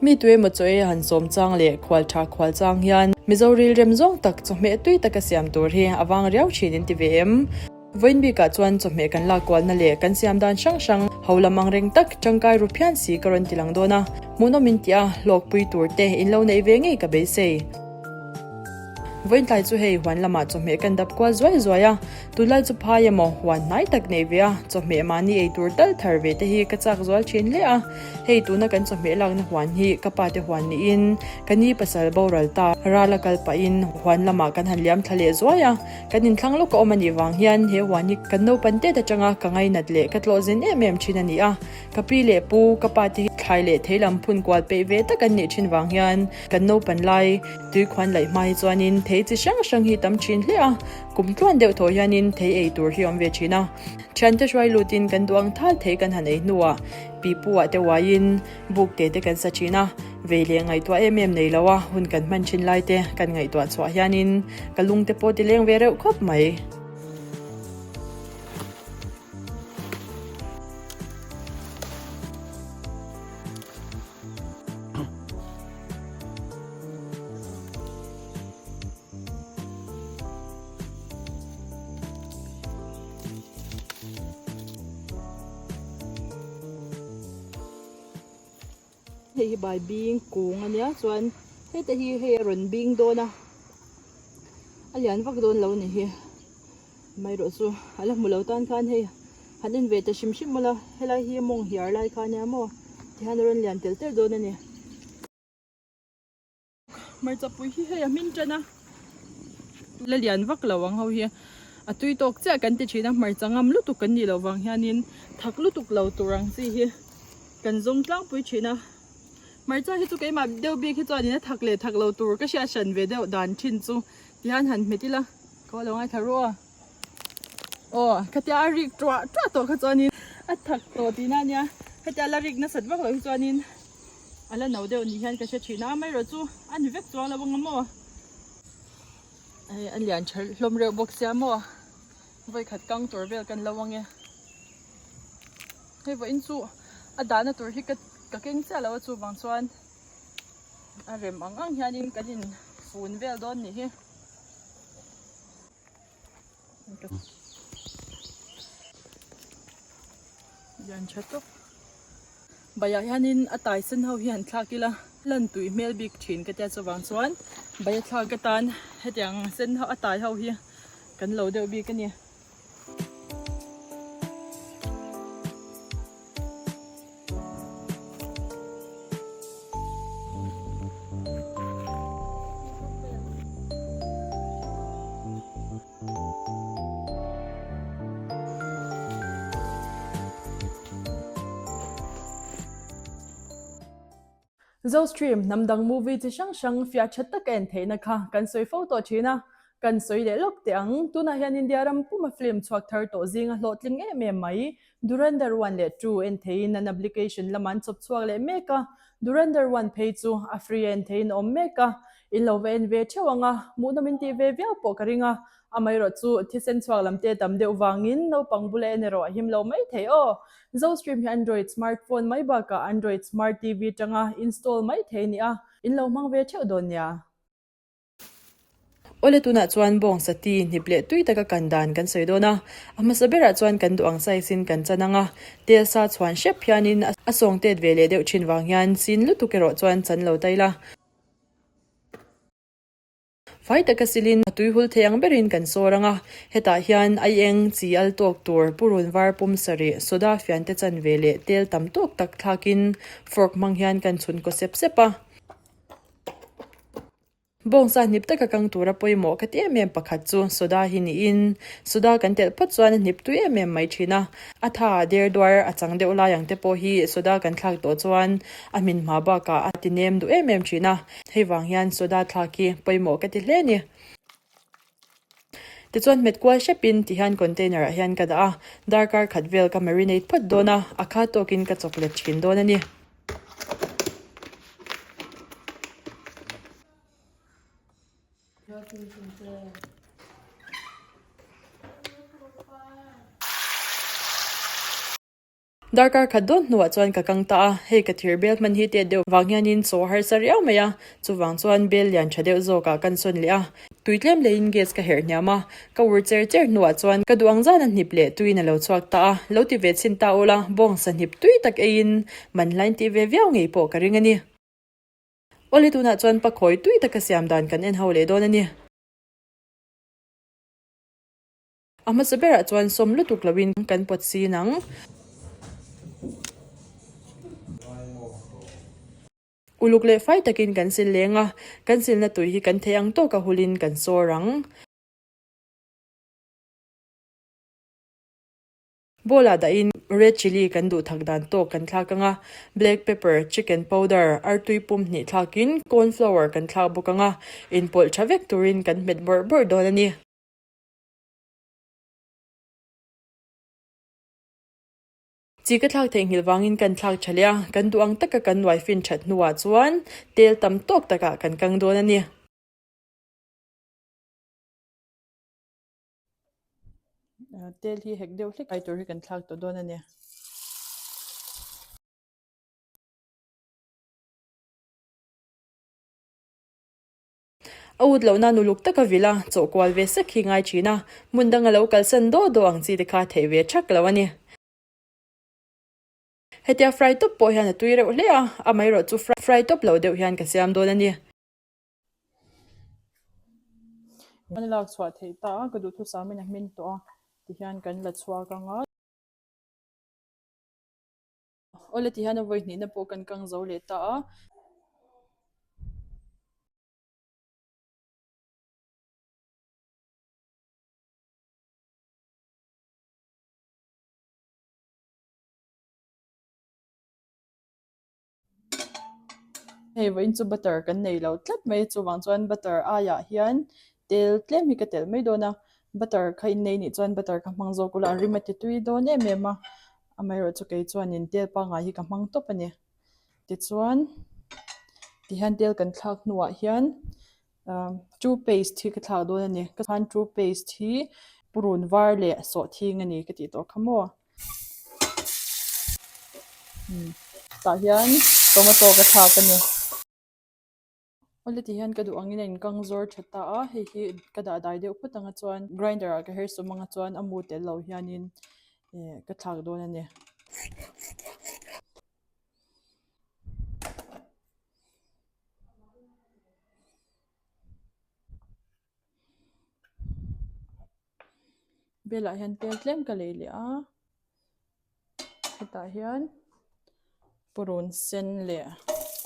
Mi tuemaw chaw ei a han sawm chang leh khual tha khual chang hian Mizo rilrem zawng tak chawhmeh tui taka siam tur hi a vang riau thin in ti ve em? Vawiin bikah chuan chawhmeh kan lak kualna leh kan siam dan hrang hrang ho lam ang reng tak tangkai ru phian si ka rawn ti lang dawn a, hmuhnawm in tih a, hlawkpui tur te in lo neih ve ngei ka beisei. Vawiin tlai chu hei huan lamah chawhmeh kan dap kual zuai zuai a, tunlai chu phai emaw huan hnai tak neih ve a, chawhmeh mahni ei tur tal thar ve te hi ka chak zual thin hle a. Hei tuna kan chawhmeh lakna huan hi ka pa te huan niin ka ni pasal boral ta ral a kal pahin huan lamah kan han liam thla leh zuai a, kan inthlang lawk a awm a nih vang hian he huan hi kan naupan tet atanga ka ngainat leh ka tlawh zin em em thin a ni a. Ka pi leh pu, ka pa te hi thlai leh thei lam phun kual peih ve tak an nih thin vang hian kan naupan lai tuikhuan laih hma hi chuanin thei chi hrang hrang hi tam thin hle a, kum tluan deuh thaw hianin thei ei tur hi a awm ve thin a. Thiante hruai lutin kan duang thal thei kan han ei hnuah pipu ah te uaiin buk te te kan sa thin a, vei leh ngaihtuah em em nei lo a hun kan hman thin lai te kan ngaihtuah chhuah hianin ka lung te pawh ti leng ve reuh khawp mai. Hei hi bai bing kung a nia chuan heta hi hei a rawn bing dawn a a lian vak dawn lo a ni hi amaherawh chu a la hmu lo tan khan hei han en ve ta hrim hrim mawla helai hi mawng hiar lai kha ania maw tihian a rawn lian tel tel dawn a ni. Hmarcha pui hi hei a hmin tan a la lian vak lo ang ho hi a tui tawk chiah kan ti thin a hmarcha ngam lutuk kan nih loh vang hianin thak lutuk lo tur ang chi hi kan zawng tlangpui thin a hmarcha hi chu keimah deuh bik hi chuanin a thak leh thak lo tur ka hriat hran ve deuh dan thin chu tihian han hmet ila ka lo ngaithla ru a aw khatia a rik tuah tuah tawh kha chuanin a thak tawh tihna ania hetia la rik nasat vak loh hi chuanin. A la no deuh ni hian ka hre thin a, amaherawh chu a ni vek chuang lo ang a maw? Hei a lian tha hlawm reuh bawk sia maw? Vawi khat kang tur vel kan lo ang e. Hei vawiin chu a dahna tur hi ka ka keng chiah lo a chuvang chuan a rem ang ang hianin kan in fun vel dawn nih hi. Lian tha tawk. Baiah hianin a tai sen ho hi han thlak ila lan tui hmel bik thin ka tia chuvang chuan bai a thlak atan hetiang sen ho a tai ho hi kan lo deuh bik a ni. Zostream hnam dang movie chi hrang hrang fiah tha tak a en theihna kha kan sawi fo tawh thin a, kan sawi leh lawk teh ang. Tunah hian India ram puma film chhuak thar tawh zinga hlawhtling em em mai Dhurandhar 1 leh 2 en theiin an application lamah an chawp chhuak leh mek a, Dhurandhar 1 phei chu a free a en theiin a awm mek a, in lo va en ve theuh ang a, hmuhnawm in tih ve viau pawh ka ring a, amaherawh chu thisen chhuak lam te tam deuh vangin naupang bula en erawh a him lo mai thei aw. Zostream hi Android smartphone mai bakah Android smart TV tanga install mai thei a ni a, in lo hmang ve theuh dawn nia. Awle tunah chuan bawng sati hnip leh tui taka kan dan kan sawi dawn a, a hmasa berah chuan kan duh ang size in kan chan ang a, tel sa chhuan hrep hianin a sawng tet ve leh deuh thin vang hian sin lutuk erawh chuan chan lo ta ila. Fai taka silin a tui hul thei ang berin kan sawr ang a, hetah hian aieng chi al tawk tur purun var pum sarih soda fian te chan ve leh tel tam tawk tak thlakin fork hmang hian kan chhun kaw sep sep a. Bawngsa hnip taka kang tura pawimawh ka ti em em pakhat chu soda hi niin soda kan telh phawt chuan a hnip tui em em mai thin a. A tha a der duar a chang deuh lai ang te pawh hi soda kan thlak tawh chuan a hmin hma bakah a ti nem duh em em thin a. Hei vang hian soda thlak hi pawimawh ka ti hle a ni. Tichuan hmet kual hrepin tihian container ah hian ka dah a, darkar khat vel ka marinate phawt dawn a, a kha tawkin ka chawk let thin dawn a ni. Darkar khat dawn hnuah chuan ka kang ta a, hei ka thir bel hman hi tet deuh vang hianin chaw harsa riau mai a, chuvang chuan bel lian tha deuh zawkah kan sawn leh a. Tui tlem leiin gas ka herh hniam a, ka ur cher cher hnuah chuan ka duh ang zan a hnip leh tuiin a lo chhuak ta a, lo ti ve chhin ta ula, bawngsa hnip tui tak eiin man hlain tih ve viau ngei pawh ka ring a ni. Awle tunah chuan pakhawi tui taka siam dan kan en ho leh dawn a ni. A hmasa berah chuan sawm lutuk loin kan pawt sin ang. Uluk leh fai takin kan sil leng a, kan silna tui hi kan theih ang tawka hulin kan sawr ang. Bowl ah dahin red chilli kan duh thak dan tawk kan thlak ang a, black pepper, chicken powder, artui pum hnih thlakin corn flour kan thlak bawk ang a, inpawlh tha vek turin kan hmet bawrh bawrh dawn a ni. Chi ka thlak theihnghilh vangin kan thlak tha leh a, kan duh ang taka kan nuai fin that hnuah chuan tel tam tawk takah kan kang dawn a ni. Tel hi hek deuh hlek ai tur hi kan thlak tawh dawn a ni. A ut lohna nuluk taka vil a, chawh kual ve sek hi ngai thin a, hmun danga lo kalsan daw daw ang chi te kha theih ve thak lo a ni. Hetia fry tawp pawh hian a tui reuh hle a, amaherawh chu fry tawp lo deuh hian ka siam dawn a ni. Kan lak chhuah theih ta a, ka duhthusam in a hmin tawh a, tihian kan la chhuak ang a. Awle tihian a vawi hnihna pawh kan kang zo leh ta a. Hei vawiin chu butter kan nei lo tlat mai chuvang chuan butter aiah hian tel tlem hi ka telh mai dawn a butter kha in nei nih chuan butter kha hmang zawk ula a rim a ti tui dawn em em a amaherawhchu kei chuanin tel pangngai hi ka hmang tawp a ni tichuan tihian tel kan thlak hnuah hian two paste hi ka thlak dawn a ni ka khan two paste hi purun var leh sawhthing a ni ka tih tawh kha maw tah hian tomato ka thlak a ni. Awle ti hian ka duh angin a inkang zawr tha ta a hei hi ka dah dai deuh phawt anga chuan grinder ah ka her sawm anga chuan a mu tel lo hianin eh ka thlak dawn a ni. Belah hian tel tlem ka lei leh a hetah hian purun sen leh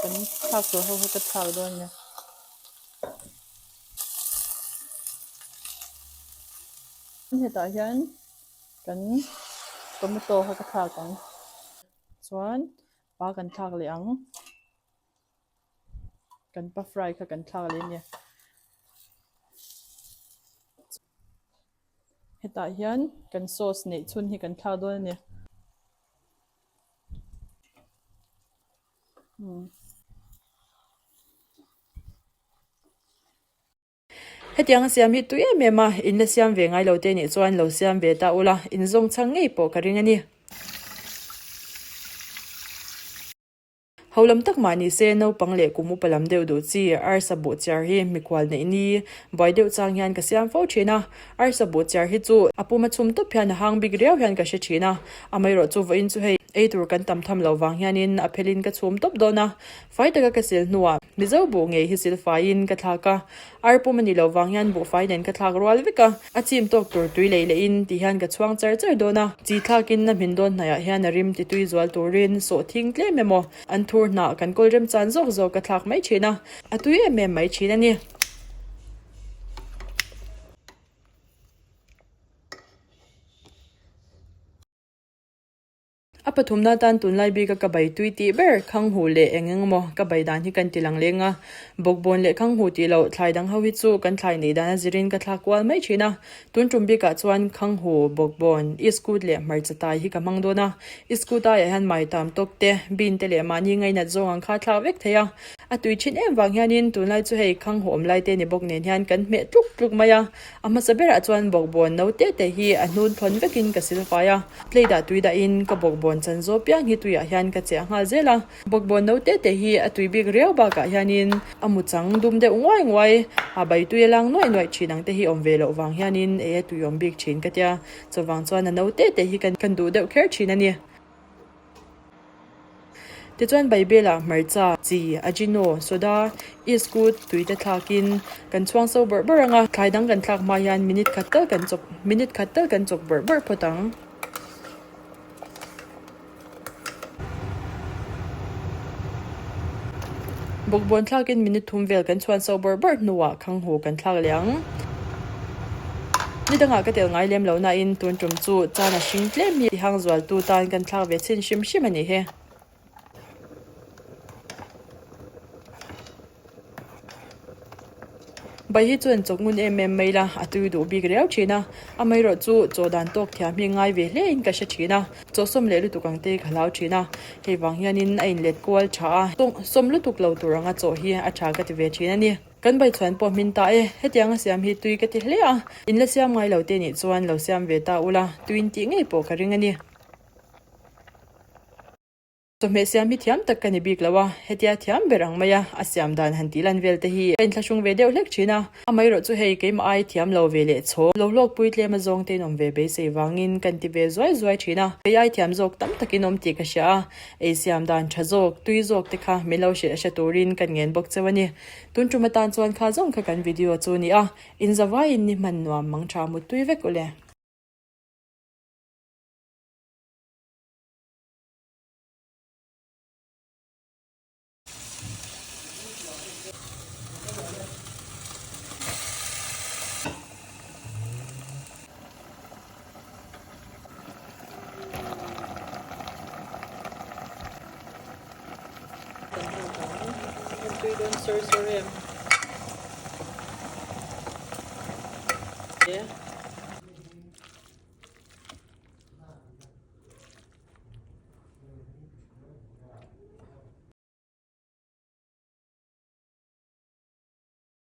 kan thlak tur ho kha ka thlak dawn a ni. Hetah hian kan tomato kha ka thlak ang chuan pa kan thlak leh ang. Kan pa fry kha kan thlak leh a ni. Hetah hian kan sauce neih chhun hi kan thlak dawn a ni. Hetiang a siam hi tui em em a, in la siam ve ngai lo te nih chuan lo siam ve ta ula, in zawng chhang ngei pawh ka ring a ni. Ho lam tak mah ni se, naupang leh kum upa lam deuh duh chi arsa buh chiar hi mikhual neih ni buai deuh chang hian ka siam fo thin a. Arsa buh chiar hi chu a pum a chhum tawp hian a hang bik riau hian ka hre thin a. Amaherawh chu vawiin chu hei ei tur kan tam tham lo vang hianin a phelin ka chhum tawp dawn a. Fai taka ka sil hnuah Mizo buh ngei hi sil faiin ka thlak a. Ar pum a ni lo vang hian buhfai nen ka thlak rual vek a, a chim tawk tur tui lei lehin ti hian ka chhuang char char dawn a, chi thlakin a hmin dawn hnaiah hian a rim ti tui zual turin sawhthing tlem emaw an thur hnah kan kawl remchan zawk zawk ka thlak mai thin a, a tui em em mai thin a ni. A pathumna atan tunlai bika ka bai tui tih ber Khanghu leh eng eng emaw ka bai dan hi kan ti lang leng a. Bawkbawn leh Khanghu tih loh thlai dang ho hi chu kan thlai neih dan a zirin ka thlak kual mai thin a. Tun tum bikah chuan Khanghu, Bawkbawn, Iskut leh hmarcha tai hi ka hmang dawn a. Iskut aiah hian mai tam tawk te, bean te leh mahni ngainat zawng ang kha thlak vek thei a. A tui thin em vang hianin tunlai chu hei khang hawm lai te ni bawk nen hian kan hmeh tluk tluk mai a. A hmasa berah chuan bawkbawn no te te hi a hnun thawn vekin ka sil fai a. Plate ah tui dahin ka bawkbawn chan zaw piang hi tuiah hian ka chiah nghal zel a. Bawkbawn no te te hi a tui bik riau bakah hianin a mu chang dum deuh nguai nguai a, bai tui a lang nuaih nuaih thin ang te hi awm ve loh vang hianin ei a tui awm bik thin ka tia. Chuvang chuan a no te te hi kan duh deuh kher thin a ni. Tichuan Bible-ah hmarcha, chi, ajino, soda, iskut, tui te thlakin kan chhuang so bawrh bawrh ang a, thlai dang kan thlak hma hian minute khat tal kan chawk minute khat tal kan chawk bawrh bawrh phawt ang. Bawkbawn thlakin minute thum vel kan chhuan so bawrh bawrh hnuah khanghu kan thlak leh ang. Ni dangah ka tel ngai lem lo nain tun tum chu chan a hring tlem hi tihang zualtu tan kan thlak ve chhin hrim hrim a ni hi. Bai hi chuan chawk ngun em em mai la, a tui duh bik riau thin a, amaherawh chu chaw dan tawk thiam hi ngai ve hle in ka hre thin a, chaw sawm leh lutuk ang te ka hlau thin a, hei vang hianin a inlet kual tha a, sawm lutuk lo tur anga chaw hi a tha ka ti ve thin a ni. Kan bai chhuan pawh hmin ta e, hetiang a siam hi tui ka ti hle a, in la siam ngai lo te nih chuan lo siam ve ta ula, tuin tih ngei pawh ka ring a ni. Chawhmeh siam hi thiam tak ka ni bik lo a, hetia thiam ber ang mai a, a siam dan han tih lan vel te hi ka inthlahrung ve deuh hlek thin a, amaherawh chu hei keimah ai thiam lo ve leh chhawm lo hlawkpui tlem a zawng te in awm ve beisei vangin kan ti ve zuai zuai thin a, kei ai thiam zawk tam takin awm tih ka hria a, ei siam dan tha zawk, tui zawk te kha min lo hrilh a hre turin kan ngen bawk cheu a ni. Tun tum atan chuan kha zawng kha kan video chu a ni a, inzavaiin ni hman nuam mang tha muttui vek ule. Tui dawn sawr sawr em.